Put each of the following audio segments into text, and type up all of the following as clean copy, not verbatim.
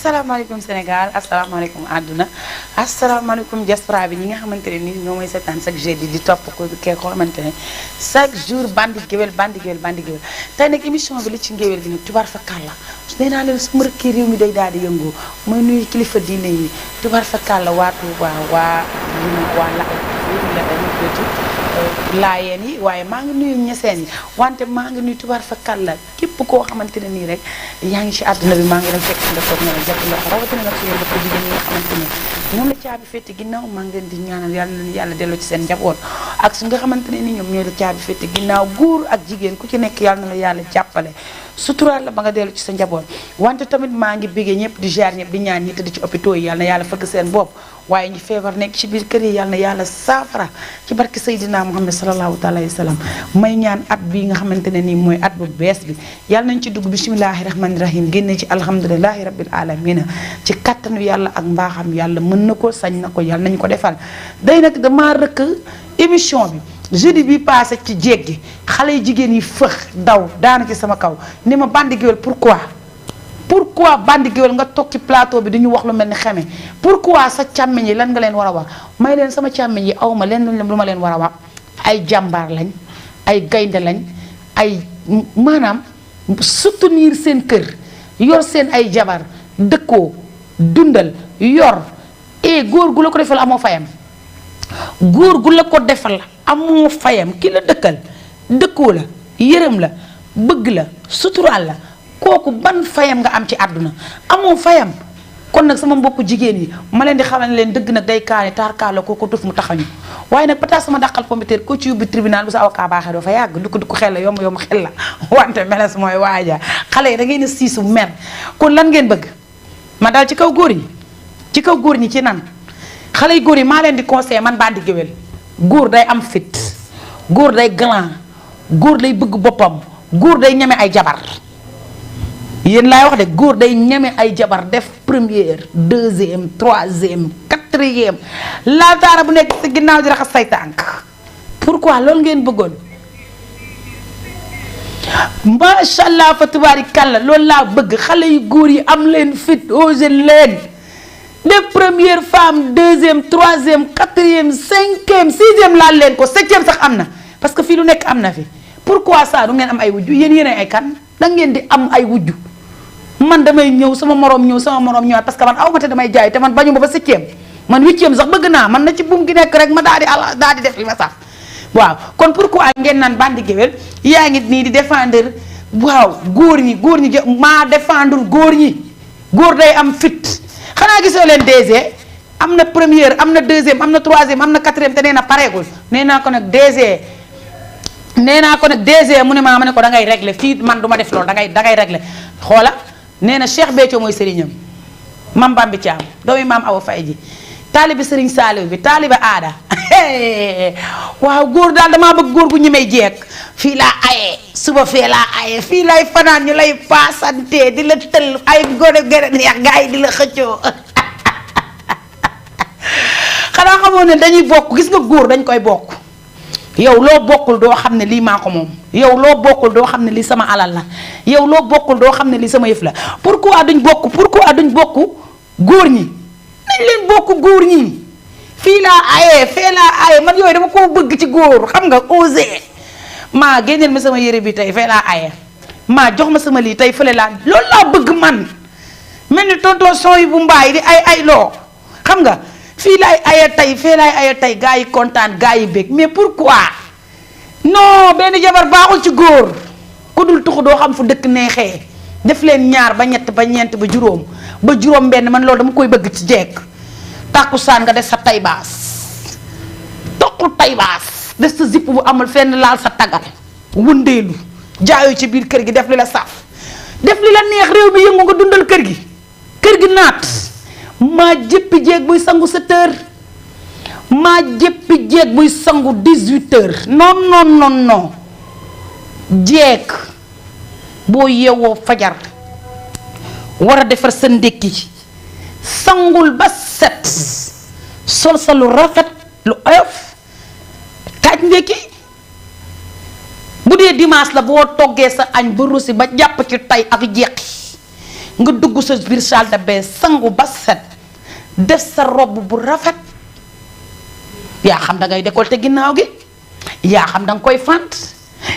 asalaamaaleykum Sénégal asalaamaaleykum àdduna asalaamaaleykum diaspora bi ñi nga xamante ne nii ñoo may seetaan chaque jeudi di topp ko kee ko xamante ne chaque jour bandi géwél tey nag émission bi li ci ngéwél gi nag tubaar fa kàlla nee naa leen su ma rëkkee réew mi day daal di yëngoo mooy nuyu kilifa diine yi tubaar fa kàlla waa Tuuba waa laayeen yi waaye maa ngi nuyu ñeseen yi wante maa ngi nuyu tubaar fa kàlla képp koo xamante ne nii rek yaa ngi ci àdduna bi maa ngi leen fekk nga toog nga leen jàpp loxo rawatina nag suñu mbokku jigéen ñi nga xamante ne ñoom la caabi féete ginnaaw maa ngi leen di ñaanal yàlla delloo ci seen njaboot ak su nga xamante ne ni ñoom ñooy la caabi féete ginnaaw góor ak jigéen ku ci nekk yàlla na la yàlla jàppale suturaal la ba nga dellu ci sa njaboot wante tamit maa ngi bégee ñëpp di jaar ñëpp di ñaan ñi tëdd ci hôpitaux yi yàlla na yàlla fëgg seen bopp waaye ñi feebar nekk ci biir kër yi yàlla na yàlla saafara ci barke Seydina Muhammad sallallahu alayhi wa sallam may ñaan at bi nga xamante ne nii mooy at bu bees bi yàlla nañ ci dugg bismillahi rahmani rahim génne ci alhamdulilahi rabbil alamina ci kattanu yàlla ak mbaaxam yàlla mën na ko sañ na ko yàlla nañu ko defal day nag dama rëkk émission bi jeudi bi passé ci jéeg gi xale yu jigéen yi fëx daw daana ci sama kaw ni ma Bandi Gueweul pourquoi Bandi Gueweul nga toog ci plateau bi dañu wax lu mel ni xeme pourquoi sa càmmiñ yi lan nga leen war a wax may leen sama càmmiñ yi awma leen lu ma leen war a wax ay jàmbaar lañ ay gaynde lañ ay maanaam soutenir seen kër yor seen ay jabar dëkkoo dundal yor góor gu la ko defal amoo fayam góor gu la ko defal amoo fayam ki la dëkkal dëkkoo la yërëm la bëgg la suturaal la kooku ban fayam nga am ci àdduna amoo fayam kon nag sama mbokku jigéen yi ma leen di xamal leen dëgg nag day kaani taar la kooku tuf mu taxañu waaye nag pata sama dàqal pompiteer ko ci yóbbu tribunal bu sa avocat baaxee doo fa yàgg dukk xel la yomb xel la wante meles mooy waaja xale yi da ngeen a siisu mer kon lan ngeen bëgg ma dal ci kaw góor ñi ci nan xale yu góor yi maa leen di conseillé man Bandi Gueweul góor day am fit góor day galant góor day bëgg boppam góor day ñeme ay jabar yéen laay wax de góor day ñeme ay jabar def première deuxième troisième quatrième laataara bu nekk ci ginnaaw di raxas say tànk pourquoi loolu ngeen bëggoon macha allah fa tubaarikàlla loolu laa bëgg xale yu góor yi am leen fit osé leen def première femme deuxième troisième quatrième cinquième sixième laal leen ko septième sax am na parce que fii lu nekk am na fi pourquoi ça du ngeen am ay wujju yéen ay kan da ngeen di am ay wujju man damay ñëw sama morom ñëwaat parce que man aw ma te damay jaay te man bañu ma ba septième man huitième sax bëgg naa man na ci buum gi nekk rek ma daal di def li ma saf waaw kon pourquoi ngeen naan Bandi Gueweul yaa ngi nii di défendre waaw góor ñi maa défendre góor ñi góor day am fit xanaa gisoo leen DG am na première am na deuxième am na troisième am na quatrième te nee na pareegul nee naa ko nag DG mu ne ma ne ko da ngay régler fii man du ma def loolu da ngay régler xoola nee na Cheikh Béthio mooy sëriñam mam Bambi Thiam doomi maam Awa Faye ji taalibi sëriñ Saaliw bi taaliba aada waaw góor daal damaa bëgg góor gu ñemee jeeg fii laa aye suba fee laa aye fii lay fanaan ñu lay paasante di la tël ay góor gere neex gaa yi di la xëccoo xanaa xamoon ne dañuy bokk gis nga góor dañ koy bokk yow loo bokkul doo xam ne lii maa ko moom yow loo bokkul doo xam ne lii sama alal la yow loo bokkul doo xam ne lii sama yëf la pourquoi duñ bokk góor ñi nañ leen bokk góor ñi fii laa aye fee laa aye man yooyu dama koo bëgg ci góor xam nga osé maa génneel ma sama yére bi tey fee laa aye maa jox ma sama lii tey fële laa loolu laa bëgg man mel ni tonton son yi bu mbaay di ay loo xam nga fii laay aye tey fee laay aye tey gaa yi kontaan gaa yi bég mais pourquoi non benn jabar baaxul ci góor ku dul tuxu doo xam fu dëkk neexee def leen ñaar ba ñett ba ñeent ba juróom benn man loolu dama koy bëgg ci jeeg tàkkusaan nga def sa tay baas toqul tay baas def sa zipp bu amul fenn laal sa tagal wëndeelu jaayu ci biir kër gi def li la saf def li la neex réew mi yëngu nga dundal kër gi naat maa jëppi jeeg buy sangu 7 heures maa jëppi jeeg buy sangu 18 heures non jeeg boo yeewoo fajar war a defar sa ndékki sangul ba set sol sa lu rafet lu oyof taaj ndékki bu dee dimanche la boo toggee sa añ ba rusi ba jàpp ci tay ak jeqi nga dugg sa biir salle de bain sangu ba set def sa robe bu rafet yaa xam da ngay décolleté ginnaaw gi yaa xam da nga koy fant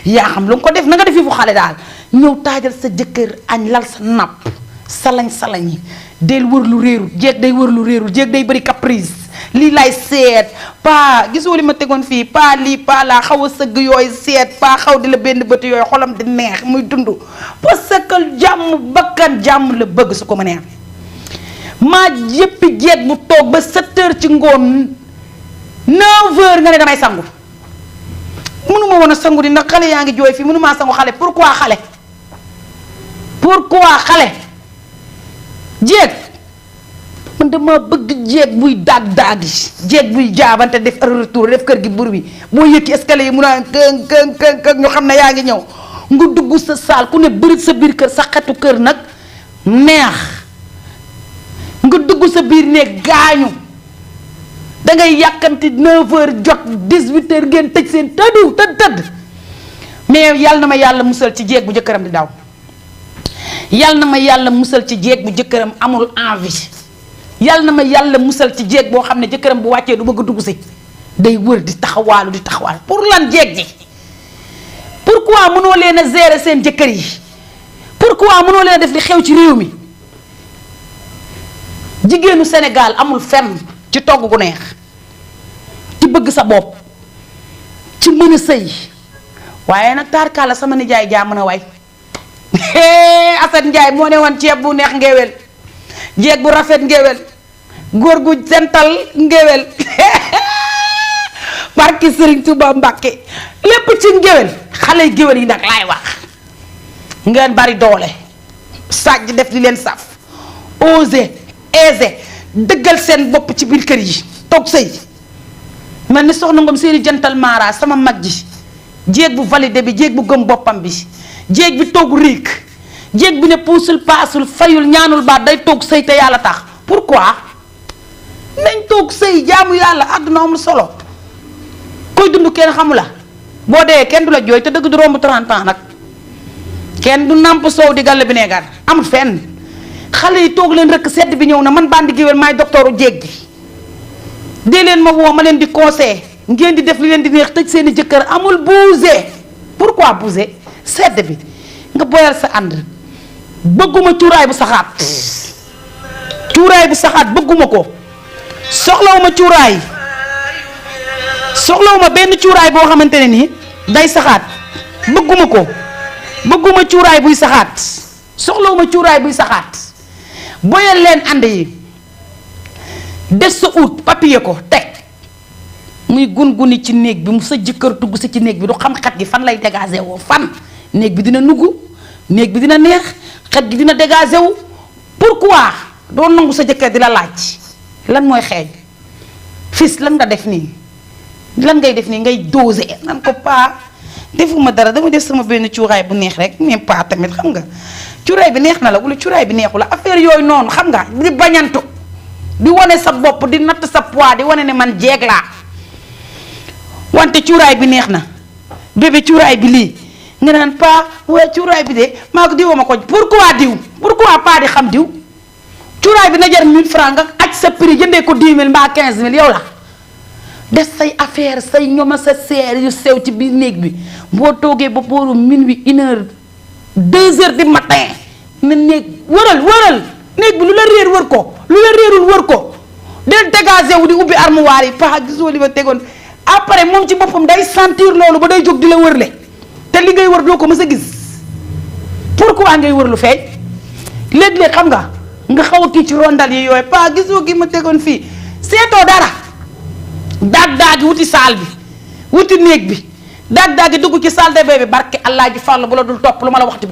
yaa xam lu nga ko def na nga def fu xale daal ñëw taajal sa jëkkër añ lal sa napp salañ yi del wër lu réerul jéeg day wër lu réerul jéeg day bëri caprice lii lay seet pa gisoo li ma tegoon fii pa lii pa laa xaw a sëgg yooyu seet pa xaw di la benn bët yooyu xolam di neex muy dund parce que jàmm bakkan jàmm la bëgg su ko ma neex maa yëppi jéeg bu toog ba 7 heures ci ngoon 9 heures nga ne damay sangu mënuma woon a sangu di ndax xale yaa ngi jooy fii mënumaa sangu xale pourquoi xale jéeg man dama bëgg jéeg buy daag yi jéeg buy jaabante def retour def kër gi bur bi boo yëkki escalier yi mun a kën ñu xam ne yaa ngi ñëw nga dugg sa saal ku ne bërit sa biir kër sa xetu kër nag neex nga dugg sa biir néeg gaañu dangay yàkkanti 9h jot 18h ngeen tëj seen tëdd mais yàlla na ma yàlla musal ci jéeg bu jëkkëram di daw yàlla na ma yàlla musal ci jéeg bu jëkkëram amul envie yàlla na ma yàlla musal ci jéeg boo xam ne jëkkëram bu wàccee du bëgg a dugg si day wër di taxawaalu pour lan jéeg ji pourquoi mënoo leen a gérer seen jëkkër yi pourquoi mënoo leen a def li xew ci réew mi jigéenu Sénégal amul fenn ci togg gu neex ci bëgg sa bopp ci mën a sëy waaye nag taarkaala sama nijaay jaa mën a way Assane Ndiaye moo ne woon ceeb bu neex ngéwél jéeg bu rafet ngéwél góor gu sental ngéwél barki Sëriñ Tuuba Mbàkke lépp ci ngéwél xale géwél yi nag laay wax ngeen bari doole sàjj def li leen saf osé aisé dëggal seen bopp ci biir kër yi toog sëy mel ni soxna Ngom seeni jantal mara sama mag ji jéeg bu validé bi jéeg bu gëm boppam bi jéeg bi toog riik jéeg bi ne puusul paasul fayul ñaanul baat day toog sëy te yàlla tax pourquoi nañ toog sëy jaamu yàlla àdduna amul solo koy dund kenn xamu la boo dee kenn du la jooy te dëgg du romb 30 ans nag kenn du nàmp soow di gàll bi neegar amul fenn xale yi toog leen rek sedd bi ñëw na man bandi géwél maay docteuru jéeg gi dee leen ma woo ma leen di conseil ngeen di def li leen di neex tëj seeni jëkkër amul bouger pourquoi bouger sedd bi nga boyal sa ànd bëgguma cuuraay bu saxaat bëgguma ko soxlawuma benn cuuraay boo xamante ne nii day saxaat bëgguma cuuraay buy saxaat soxlawuma cuuraay buy saxaat boyal leen ànd yi des sa ut papier ko teg muy gun-guni ci néeg bi mu sa jëkkër dugg si ci néeg bi du xam xet gi fan lay dégagé woo fan néeg bi dina nugg néeg bi dina neex xet gi dina dégagé wu pourquoi doo nangu sa jëkkër di la laaj lan mooy xeeñ fils lan nga def nii lan ngay def nii ngay dosé nan ko paa defuma dara dama def sama benn cuuraay bu neex rek mais paa tamit xam nga cuuraay bi neex na la wala cuuraay bi neexu la affaire yooyu noonu xam nga di bañantu di wane sa bopp di natt sa poids di wane ne man jeeg laa wante cuuraay bi neex na bébé cuuraay bi lii nga naan paa waaye cuuraay bi de maa ko diwoo ma ko pourquoi paa di xam diw cuuraay bi na jar 1000 francs nga aj sa prix jëndee ko 10 000 mbaa 15 000 yow la des say affaire say ñoma sa seer yu sew ci biir néeg bi boo toogee ba booru minuit 1 heure 2 heures du matin na néeg wëral néeg bi lu la réer wër ko lu la réerul wër ko del dégagé wu di ubbi armoire yi paa gisoo li ma tegoon après moom ci boppam day sentir loolu ba day jóg di la wërle te li ngay wër doo ko mës a gis pourquoi ngay wër lu feeñ léeg-léeg xam nga xaw a kii ci rondal yi yooyu paa gisoo gi ma tegoon fii seetoo dara daag-daagi wuti saal bi wuti néeg bi daag-daagi dugg ci salle de bain bi barke allah ji fàll bu la dul topp lu ma la waxati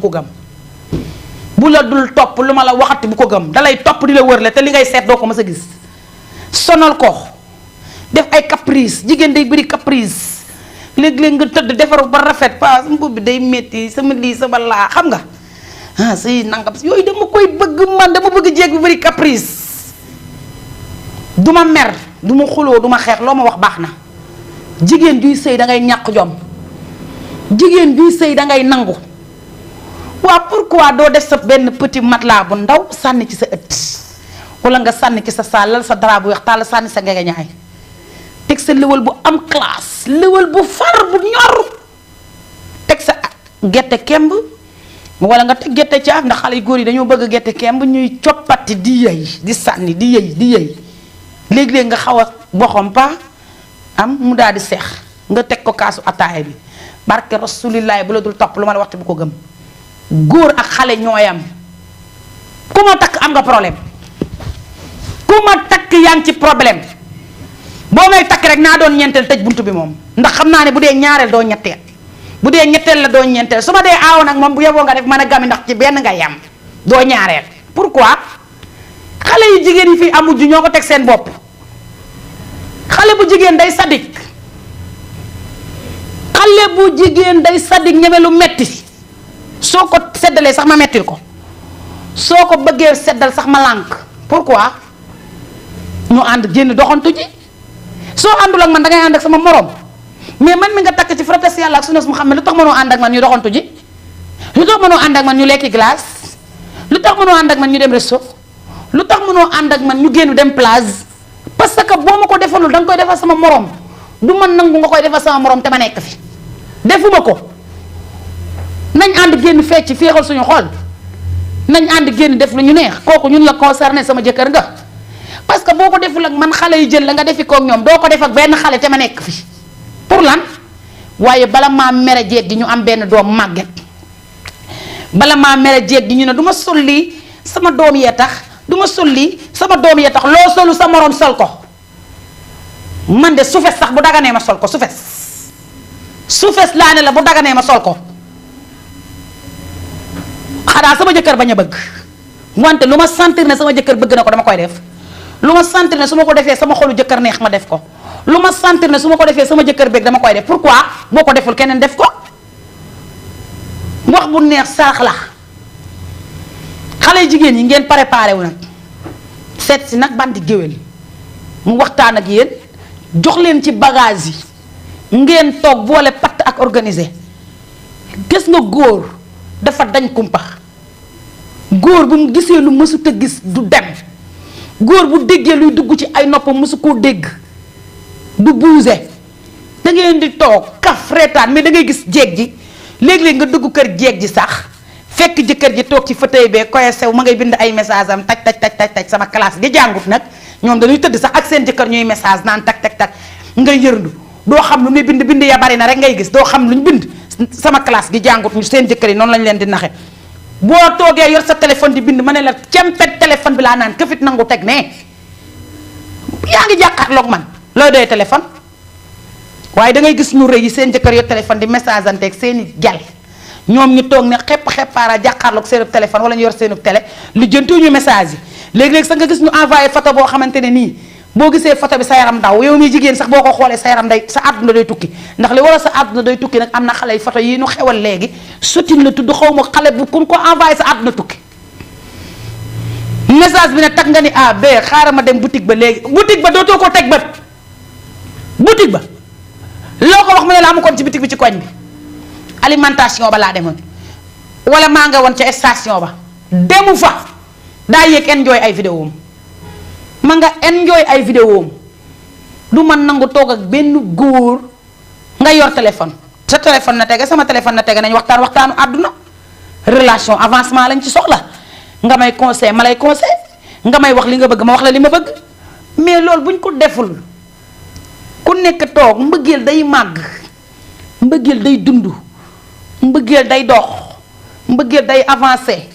bu ko gëm dalay topp di la wërle te li ngay seet doo ko mës a gis sonal ko def ay caprice jigéen day bëri caprice léeg-léeg nga tëdd defaru ba rafet pa sama bopp bi day metti sama lii sama laa xam nga si nangam yooyu dama koy bëgg man dama bëgg jéeg bi bëri caprice duma mer duma xuloo duma xeex loo ma wax baax na jigéen juy sëy dangay ñàkk jom jigéen juy sëy dangay nangu waa pourquoi doo def sa benn petit matelas bu ndaw sànni ci sa ëtt wala nga sànni ci sa saal sa drap bu weex taal sànni sa ngegeñaay teg sa lëwal bu am classe lëwal bu far bu ñor teg sa gerte kemb wala nga teg gerte caaf ndax xale yu góor yi dañoo bëgg gerte kemb ñuy coppati di yëy di sànni di yëy léegi-léegi nga xaw a boxam pa am mu daal di seex nga teg ko kaasu ataaya bi barke rasulillahi bu la dul topp lu ma la waxtu bu ko gëm góor ak xale ñooyam ku ma takk am nga problème ku ma takk yaa ngi ci problème boo may takk rek naa doon ñeenteel tëj buntu bi moom ndax xam naa ne bu dee ñaareel doo ñetteel bu dee ñetteel la doo ñeenteel su ma dee aaw nag moom bu yeboo nga def mën a gami ndax ci benn nga yam doo ñaareel pourquoi xale yu jigéen yi fi amuj ñoo ko teg seen bopp xale bu jigéen day sadik xale bu jigéen day sadik ñeme lu metti soo ko seddalee sax ma mettil ko soo ko bëggee seddal sax ma lànk pourquoi ñu ànd génn doxantu ji soo àndul ak man dangay ànd ak sama morom mais man mi nga takk ci frates yàlla ak sunnas Muhammad lu tax mënoo ànd ak man ñu doxantu ji lu tax mënoo ànd ak man ñu lekki glace lu tax mënoo ànd ak man ñu dem resto lu tax mënoo ànd ak man ñu génn dem plage parce que boo ma ko defalul danga koy defal sama morom du man nangu nga koy defal sama morom te ma nekk fi defuma ko nañ ànd génn fecc féexal suñu xol nañ ànd génn def lu ñu neex kooku ñun la concerné sama jëkkër nga parce que boo ko deful ak man xale yi jël la nga defi kook ñoom doo ko def ak benn xale te ma nekk fi pour lan waaye bala maa mere jeeg gi ñu am benn doom màgget bala maa mere jeeg gi ñu ne du ma sulli sama doom yee tax du ma sulli sama doom yee tax loo solu sa morom sol ko man de sufes sax bu daganee ma sol ko sufes laa ne la bu daganee ma sol ko xanaa sama jëkkër bañ a bëgg wante lu ma sentir ne sama jëkkër bëgg na ko dama koy def lu ma sentir ne su ma ko defee sama xolu jëkkër neex ma def ko lu ma sentir ne su ma ko defee sama jëkkër bëgg dama koy def pourquoi boo ko deful keneen def ko wax bu neex sarax la xale jigéen yi ngeen préparé wu nag seet si nag bandi géwél mu waxtaan ak yéen jox leen ci bagage yi ngeen toog boole patt ak organisé gis nga góor dafa dañ kumpa góor bu mu gisee lu mësut a gis du dem góor bu déggee luy dugg ci ay noppam mësu koo dégg du buuse da ngeen di toog kaf reetaan mais da ngay gis jeeg ji léeg-léeg nga dugg kër jeeg ji sax fekk jëkkër ji toog ci fauteuil bee koy sew ma ngay bind ay message am taj sama classe gi jàngut nag ñoom dañuy tëdd sax ak seen jëkkër ñuy message naan tak ngay yërndu doo xam lu muy bind ya bari na rek ngay gis doo xam lu ñu bind sama classe gi jàngut ñu seen jëkkër yi noonu lañ leen di naxe boo toogee yor sa téléphone di bind ma ne la cempet téléphone bi laa naan këfit nangu teg ne yaa ngi jàkkaarloog man looy doy téléphone waaye da ngay gis ñu rëy yi seen jëkkër yor téléphone di message anteeg seeni gel ñoom ñu toog ne xeppaara jàkkaarloog seen téléphone wala ñu yor seenu télé lu jëntuñu message yi léegi-léegi sax nga gis ñu envoyé photo boo xamante ne nii boo gisee photo bi sa yaram daw yow mi jigéen sax boo ko xoolee sa yaram day sa àdduna day tukki ndax li war a sa àdduna day tukki nag am na xale yi photo yi ñu xewal léegi sotin la tudd xaw ma xale bu ku ko envoyé sa àdduna tukki message bi ne tag nga ni ah b xaaral ma dem boutique ba léegi boutique ba dootoo ko teg bët boutique ba loo ko wax mu ne la amu kon ci boutique bi ci koñ bi alimentation ba laa demoon wala maa nga woon ca station ba demu fa daa yéeg enjoy ay vidéo am ma nga enjoy ay vidéo am du man nangu toog ak benn góor nga yor téléphone sa téléphone na tege sama téléphone na tege nañ waxtaanu àdduna relation avancement lañ ci soxla nga may conseil ma lay conseil nga may wax li nga bëgg ma wax la li ma bëgg mais loolu buñ ko deful ku nekk toog mbëggeel day màgg mbëggeel day dund mbëggeel day dox mbëggeel day avancé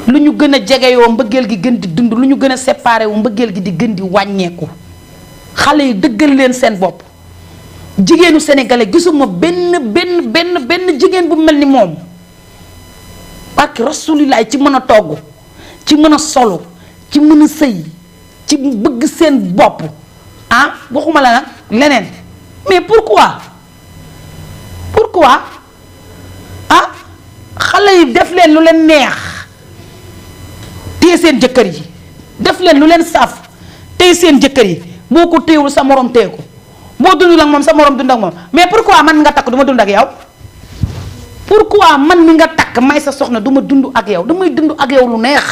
lu ñu gën a jegeyoo mbëggeel gi gën di dund lu ñu gën a séparé wu mbëggeel gi di gën di wàññeeku xale yi dëggal leen seen bopp jigéenu sénégalais gisuma benn jigéen bu mel ni moom parce que rasulilaay ci mën a togg ci mën a solo ci mën a sëy ci bëgg seen bopp ah waxuma la nag leneen mais pourquoi ah xale yi def leen lu leen neex téye seen jëkkër yi def leen lu leen saf téye seen jëkkër yi boo ko téyewul sa morom téye ko boo dundul ak moom sa morom dund ak moom mais pourquoi man nga takk du ma dund ak yow pourquoi man mi nga takk may sa soxna du ma dund ak yow damay dund ak yow lu neex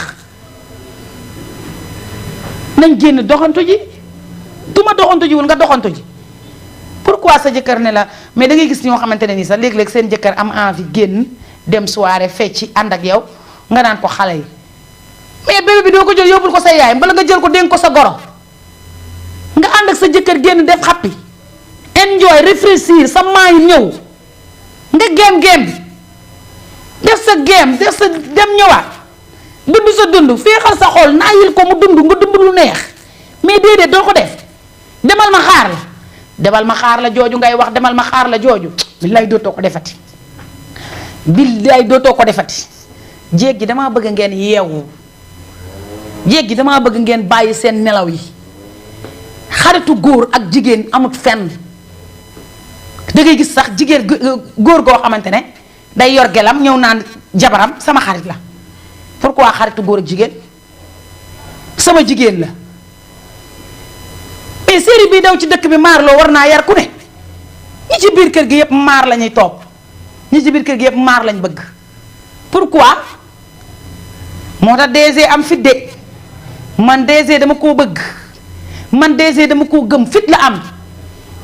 nañ génn doxantu ji du ma doxantu ji wul nga doxantu ji pourquoi sa jëkkër ne la mais da ngay gis ñoo xamante ne nii sax léeg-léeg seen jëkkër am envie génn dem soirée fecci ànd ak yow nga naan ko xale yi mais bébé bi doo ko jël yóbbul ko sa yaay mbala nga jël ko dénk ko sa goro nga ànd ak sa jëkkër génn def happy enjoy réfléchir sa maay ñëw nga géem bi def sa géem def sa dem ñëwaat dund sa dund féexal sa xol naayil ko mu dund nga dund lu neex mais déedéet doo ko def demal ma xaar la demal ma xaar la jooju ngay wax demal ma xaar la jooju billaay dootoo ko defati billaay dootoo ko defati jéeg gi damaa bëgg ngeen yeewu jéeg gi damaa bëgg ngeen bàyyi seen nelaw yi xaritu góor ak jigéen amut fenn da ngay gis sax jigéen góor goo xamante ne day yor gelam ñëw naan jabaram sama xarit la pourquoi xaritu góor ak jigéen sama jigéen la mais série bii daw ci dëkk bi maar loo war naa yar ku ne ñi ci biir kër gi yëpp maar la ñuy topp ñi ci biir kër gi yëpp maar lañ bëgg pourquoi moo tax DG am fit de man DG dama koo bëgg man DG dama koo gëm fit la am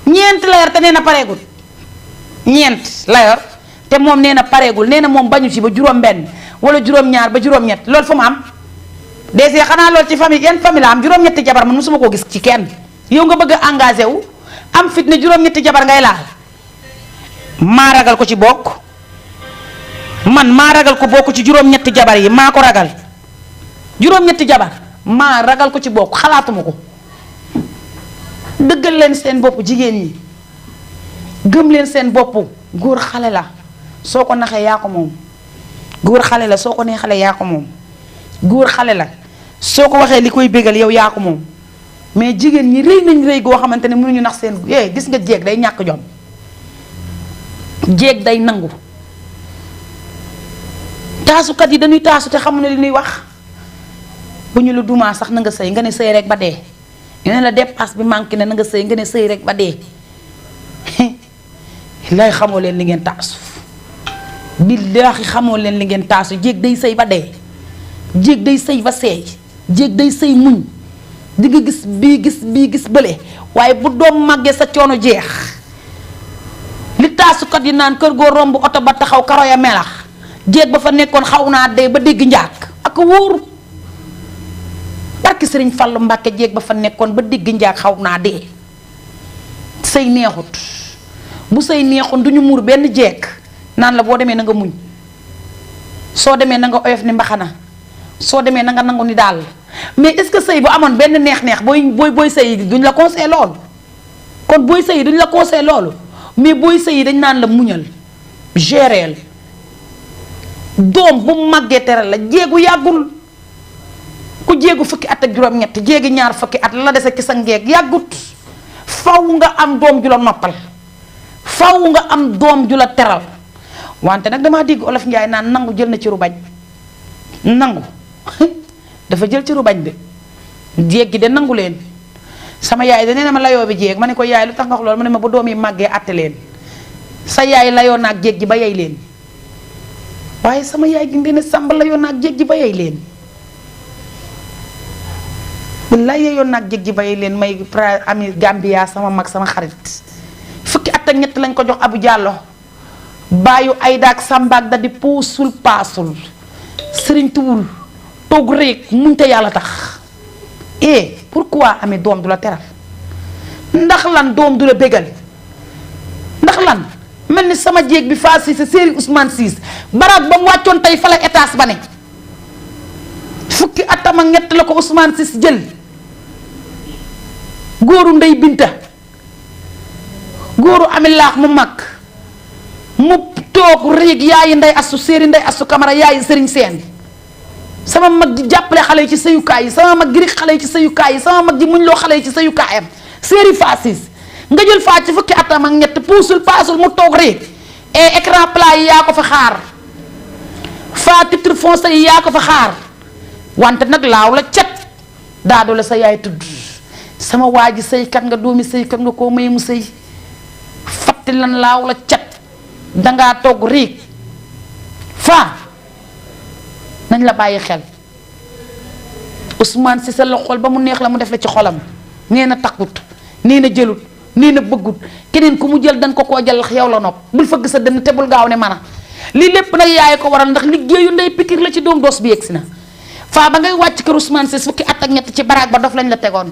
ñeent la yor te nee na pareegul ñeent la yor te moom nee na pareegul nee na moom bañu ci ba juróom-benn wala juróom-ñaar ba juróom-ñett loolu fu mu am DG xanaa loolu ci famille yan famille la am juróom-ñetti jabar man mosuma koo gis ci kenn yow nga bëgg a engagé wu am fit ne juróom-ñetti jabar ngay laal maa ragal ko ci bokk man maa ragal ko bokk ci juróom-ñetti jabar yi maa ko ragal juróom-ñetti jabar maa ragal ko ci bokk xalaatuma ko dëggal leen seen bopp jigéen ñi gëm leen seen bopp góor xale la soo ko naxee yaa ko moom góor xale la soo ko neexalee yaa ko moom góor xale la soo ko waxee li koy bégal yow yaa ko moom mais jigéen ñi rëy nañ rëy goo xamante ne mënuñu nax seen gis nga jéeg day ñàkk jom jéeg day nangu taasukat yi dañuy taasu te xamu ne li ñuy wax bu ñu la dumaa sax na nga sëy nga ne sëy rek ba dee ñu ne la dépasse bi manqué ne na nga sëy nga ne sëy rek ba dee lay xamoo leen li ngeen taasu billaahi xamoo leen li ngeen taasu jéeg day sëy ba dee jéeg day sëy ba seey jéeg day sëy muñ di nga gis bii gis bële waaye bu doom màggee sa coono jeex li taasukat yi naan kër goo romb oto ba taxaw karo ya melax jéeg ba fa nekkoon xaw naa dee ba dégg njaak ak wóor barki sëriñ Fallu Mbàkke jéeg ba fa nekkoon ba dégg njaak xaw naa dee sëy neexut bu sëy neexoon du ñu muur benn jéeg naan la boo demee na nga muñ soo demee na nga oyof ni mbaxana soo demee na nga nangu ni daal mais est-ce que sëy bu amoon benn neex-neex booy sëy duñ la conseillé loolu kon booy sëy duñ la conseillé loolu mais booy sëy dañ naan la muñal géreel doom bu màggee teral la jéegu yàggul ku jéegu fukki at ak juróom-ñett jéegi ñaar fukki at la dese ci sa ngeeg yàggut faw nga am doom ju la noppal faw nga am doom ju la teral wante nag damaa dégg olof Njaay naan nangu jël na ci ru bañ nangu dafa jël ci ru bañ de jéeg gi de nangu leen sama yaay da nee na ma layoo bi jéeg ma ne ko yaay lu tax nga wax loolu ma ne ma ba doom yi màggee àtte leen sa yaay layoo naag jéeg ji ba yey leen waaye sama yaay gi ngeen ne sàmba layoo naag jéeg ji ba yey leen wallaay yeyoon naag jéeg ji ba yey leen may ami Gambia sama mag sama xarit fukki at ak ñett lañ ko jox Abu Jàllo bàyyu Ayda ak Samba ak da di puusul paasul sëriñ tuwul toog rek muñ te yàlla tax pourquoi amee doom du la teral ndax lan doom du la bégal ndax lan mel ni sama jéeg bi Faa Siise séeri Ousmane Siis baraag ba mu wàccoon tey fa la étage ba ne fukki atam ak ñett la ko Ousmane Siis jël góoru ndey binta góoru ami laax mu mag mu toog réeg yaayi nday asu séeri nday asu kamara yaayi sëriñ seen sama mag ji jàppale xale yi ci sëyukaay yi sama mag gi rik xale yi ci sëyukaay yi sama mag ji muñ loo xale yi ci sëyukaayam séeri Faa Siis nga jël faa ci fukki atam ak ñett puusul paasul mu toog réeg et écran plat yi yaa ko fa xaar faa titre foncier yi yaa ko fa xaar wante nag laaw la cet daadu la sa yaay tudd sama waa ji sëykat nga doomi sëykat nga koo may mu sëy fatti lan laaw la cet dangaa toog réeg nañ la bàyyi xel. Ousmane Cissé la xool ba mu neex la mu def la ci xolam nee na takkut nee na jëlut nee na bëggut keneen ku mu jël dañ ko koo jël yow la nopp bul fëgg sa dënn te bul gaaw ne mana lii lépp nag yaay ko waral ndax liggéeyu ndey pikir la ci doom doos bi yegsi na faa ba ngay wàcc kër Ousmane Cissé fukki at ak ñett ci baraag ba dof lañ la tegoon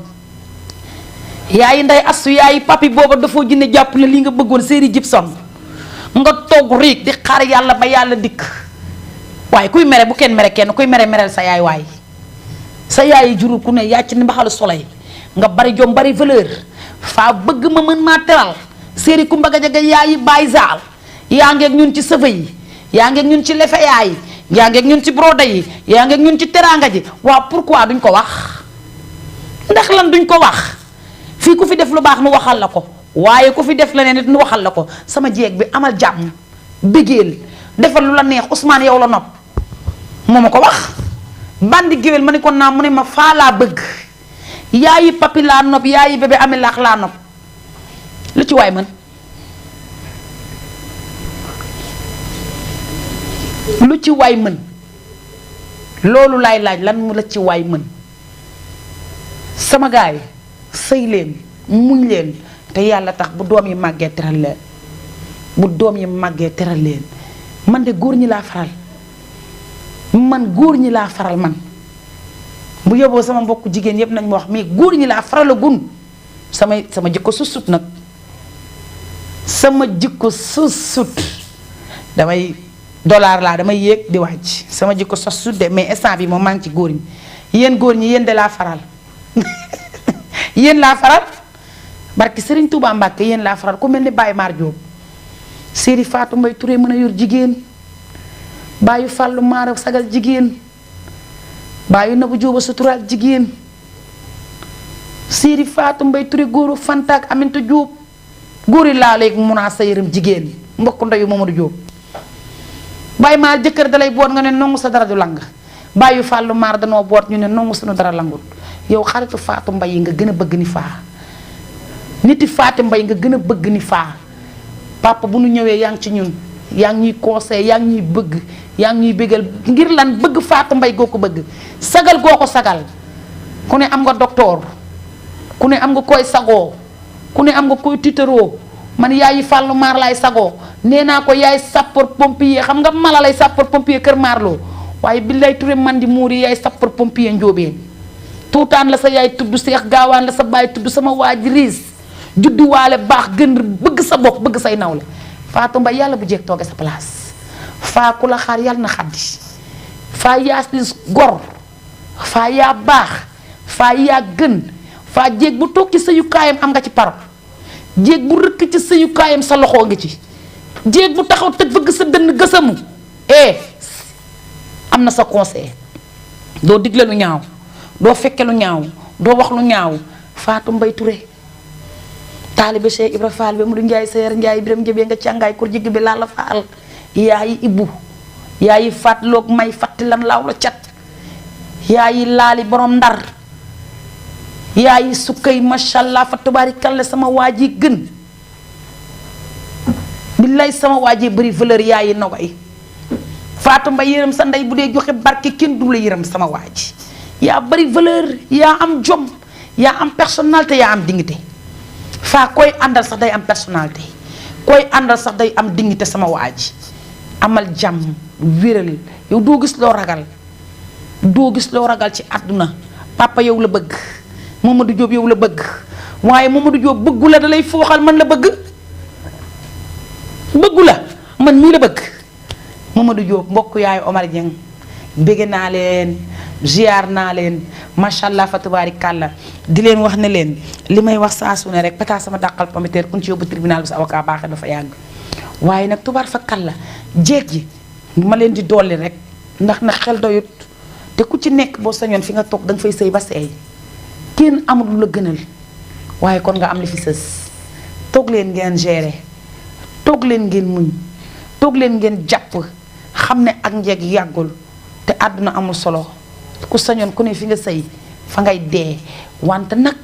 yaayi nday astu yaayi papi booba dafoo jinne jàpp ne lii nga bëggoon séeri Gibson nga togg riig di xaar yàlla ba yàlla dikk waaye kuy mere bu kenn mere kenn kuy mere mereel sa yaay waay sa yaay juru ku ne yàcc ni mbaxalu soleil nga bari jom bari valeur faa bëgg ma mën maa teral séeri ku mbaga jaga yaayi baay zaal yaa ngeeg ñun ci sëfa yi yaa ngeeg ñun ci lefe yaay yaa ngeeg ñun ci broda yi yaa ngeeg ñun ci teraanga ji waaw pourquoi duñ ko wax ndax lan duñ ko wax fii ku fi def lu baax nu waxal la ko waaye ku fi def leneen nit nu waxal la ko sama jeeg bi amal jàmm bégeel defal lu la neex Ousmane yow la nopp moo ma ko wax bandi géwél ma ni ko naa mu ne ma faa laa bëgg yaayi papi laa nopp yaayi bébé ami laax laa nopp lu ci waay mën lu ci waay mën loolu laay laaj lan mu la ci waay mën sama gaay sëy leen muñ leen te yàlla tax bu doom yi màggee teral leen bu doom yi màggee teral leen man de góor ñi laa faral man góor ñi laa faral man bu yóbboo sama mbokku jigéen yépp nañ ma wax mais góor ñi laa faral a gun sama jikko susut nag sama jikko susut damay dollar laa damay yéeg di wàcc sama jikko susut de mais instant bi moom maa ngi ci góor ñi yéen góor ñi yéen de laa faral yéen laa faral barki Serigne Touba Mbacke yéen laa faral ku mel ni Baye Mar Diop Séri Fatou Mbaye Touré mën a yor jigéen bàyyi fàllu maara sagal jigéen bàyyi na bu jóoba suturaal jigéen Séri Fatou Mbaye Touré góoru fantaak Aminta Diop góori laa léegi mun a sa yërëm jigéen mbokk ndeyu Mamadou Diop bàyyi maar jëkkër dalay boot nga ne nongu sa dara du lang bàyyi fàllu maar danoo boot ñu ne nongu suñu dara langul yow xaritu Fatou Mbaye yi nga gën a bëgg ni faa niti Fatou Mbaye nga gën a bëgg ni faa papa bu nu ñëwee yaa ngi ci ñun yaa ngi ñuy conseil yaa ngi ñuy bëgg yaa ngi ñuy bëggal ngir lan bëgg Fatou Mbaye goo ko bëgg sagal goo ko sagal ku ne am nga docteur ku ne am nga koy sagoo ku ne am nga koy tiitaroo man yaayi fàllu maar laay sagoo nee naa ko yaay sapeur pompier xam nga mala lay sapeur pompier kër maarloo waaye bi lay Touré man di muuri yaay sapeur pompier njóobeen tuutaan la sa yaay tudd seex gaawaan la sa baay tudd sama waaj riis judduwaale baax gën bëgg sa bopp bëgg say nawle Fatou Mbaye yàlla bu jeeg tooge sa place faa ku la xaar yàlla na xaddi faa yaa dis gor faa yaa baax faa yaa gën faa jéeg bu toog ci sëyukaayam am nga ci paro jéeg bu rëkk ci sëyukaayam sa loxoo ngi ci jéeg bu taxaw te bëgg sa dënn gësamu am na sa conseil doo digle lu ñaaw doo fekke lu ñaaw doo wax lu ñaaw Fatou Mbaye Touré taalibe Cheikh Ibra Fall bi mu du Njaay Seer Njaay Biram Jëbee nga càngaay kur jigg bi laa la faal yaayi ibbu yaayi fàtloog may fàtti lan laaw la cat yaayi laali borom ndar yaayi sukkay mashallah fa tubaarikalla sama waa ji gën billaay sama waa ji bëri valeur yaayi nogay Fatou Mbaye yërëm sa ndey bu dee joxe barke kenn du la yërëm sama waa ji yaa bëri valeur yaa am jom yaa am personnalité yaa am dignité faa koy àndal sax day am personnalité koy àndal sax day am dignité sama waa ji amal jàmm wéral yow doo gis loo ragal doo gis loo ragal ci àdduna papa yow la bëgg Mamadou Diop yow la bëgg waaye Mamadou Diop bëggu la da lay fooxal man la bëgg bëggu la man mii la bëgg Mamadou Diop mbokk yaayu Omar Dieng bégg naa leen ziar naa leen macha allah fa tubaarikàlla di leen wax ne leen li may wax saa su ne rek pata sama dàqal pomiteer kun ci yóbbu tribunal bi sa avocat baaxee dafa yàgg waaye nag tubaar fa kàlla jéeg ji ma leen di dolli rek ndax nag xel doyut te ku ci nekk boo sañoon fi nga toog danga fay sëy ba seey kenn amul lu la gënal waaye kon nga am li fi sës toog leen ngeen gérer toog leen ngeen muñ toog leen ngeen jàpp xam ne ak njeeg yàggul te àdduna amul solo ku sañoon ku ne fi nga sëy fa ngay dee wante nag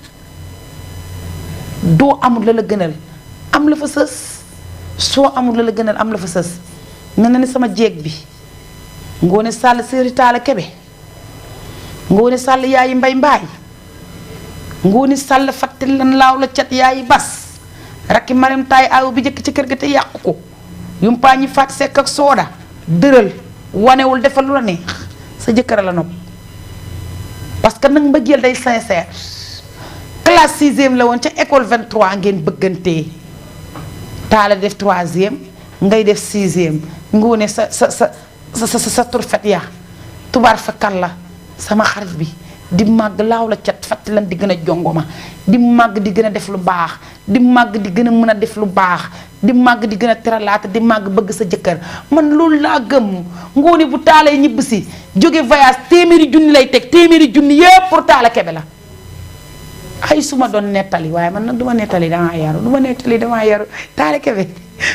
doo amul la la gënal am la fa sës soo amul la la gënal am la fa sës mel na ni sama jeeg bi Ngoone Sall séeri Taala Kebe Ngoone Sall yaayi Mbay Mbaay Ngoone Sall fàtte lan laaw la cat yaayi Bas rakki Maram Taay aw bi jëkk ci kër ga te yàqu ko yumpaa ñi faat sekk ak sooda dëral wanewul defal lu la neex sa jëkkër la nopp parce que nag mbëggeel day sincère classe 6e la woon ca école 23 ngeen bëggantee Taala def 3e ngay def 6e Ngoone sa turfet yaa tubaar fa kan la sama xarit bi di màgg laaw la cat fàtte lan di gën a jongoma di màgg di gën a def lu baax di màgg di gën a mën a def lu baax di màgg di gën a teralaata di màgg bëgg sa jëkkër man loolu laa gëm Ngoone bu taalee ñibb si jóge voyage téeméeri junni lay teg téeméeri junni yëpp pour Taala Kebe la ay su ma doon nettali waaye man nag du ma nettali damaa yaru du ma nettali damaa yaru Taala Kebe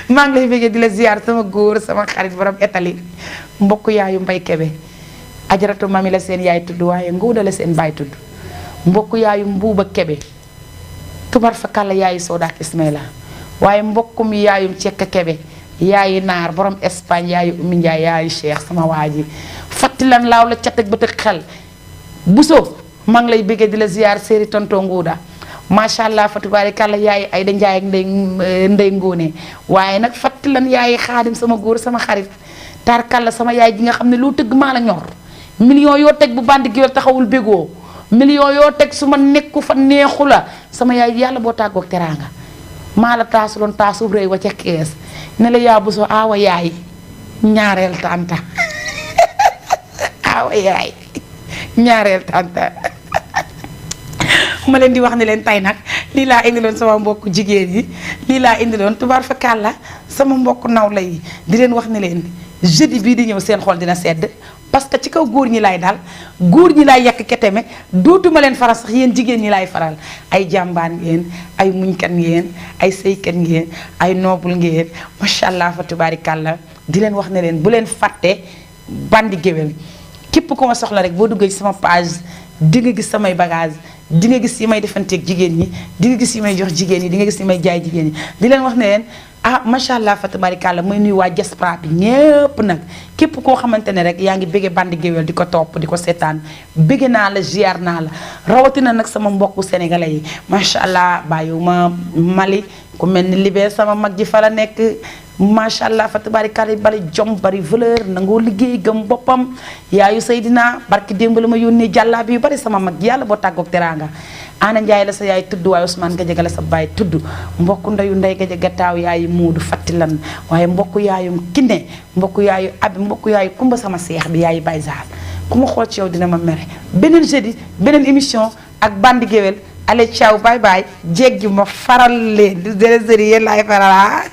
maa ngi lay bëggee di la ziar sama góor sama xarit borom etali mbokk yaayu Mbay Kebe ajaratu mami la seen yaay tudd waaye Nguuda la seen baay tudd mbokk yaayu Mbuuba Kebe tubar fa kàlla yaayu Sooda ak Ismaïla waaye mbokk mi yaayum Cekka Kebe yaayu Naar borom Espagne yaayu Oumy Ndiaye yaayu Cheikh sama waa ji fatti lan laaw la cat ak bët ak xel Buso maa ngi lay bëggee di la ziar séeri tonton Nguuda macha allah fa tubaarikàlla yaay Ayda Njaay ak ndey Ngoone waaye nag fatti lan yaay Xaadim sama góor sama xarit tarkalla sama yaay ji nga xam ne loo tëgg maa la ñor million yoo teg bu bandi gi taxawul bégoo million yoo teg su ma nekku fa neexu la sama yaay yàlla boo tàggoog teraanga maa la taasuloon taasu rëy wa ca kees ne la yaa Buso aawa yaay ñaareel tànta aawa yaay ñaareel tànta ma leen di wax ne leen tey nag lii laa indiloon sama mbokk jigéen yi lii laa indiloon tubaar fa kàlla sama mbokk nawla yi di leen wax ne leen jeudi bii di ñëw seen xol dina sedd parce que ci kaw góor ñi laay daal góor ñi laay yàq keteme dootuma leen faral sax yéen jigéen ñi laay faral ay jàmbaan ngeen ay muñkat ngeen ay sëykat ngeen ay noble ngeen macha allah fa tubaarikàlla di leen wax ne leen bu leen fàtte bandi géwél képp ko ma soxla rek boo duggee ci sama page di nga gis samay bagage di nga gis yi may defanteeg jigéen ñi di nga gis yi may jox jigéen ñi di nga gis yi may jaay jigéen ñi di leen wax ne leen ah macha allah fa tabarikàlla may nuyu waa diaspora bi ñépp nag képp koo xamante ne rek yaa ngi bëgge bandi géwél di ko topp di ko seetaan bëgge naa la ziar naa la rawatina nag sama mbokku sénégalais yi macha allah bàyyiwuma Mali ku mel ni Libé sama mag ji fa la nekk macha allah fa tabarikàlla bari jom bari valeur nangoo liggéey gëm boppam yaayu Seydina barki démb la ma yónnee jàllaa bi yu bari sama mag yàlla boo tàggoog teraanga Ana Njaay la sa yaay tudd waaye Ousmane Gajaga la sa baay tudd mbokk ndeyu ndey Gajaga taaw yaayu muudu fatti lan waaye mbokk yaayum Kiné mbokk yaayu Abi mbokk yaayu Kumba sama seex bi yaayu Baye Zar ku ma xool ci yow dina ma mere beneen jeudi beneen émission ak bandi géwél allez ciao bye bye jeeg gi ma faral leen di yéen laay faral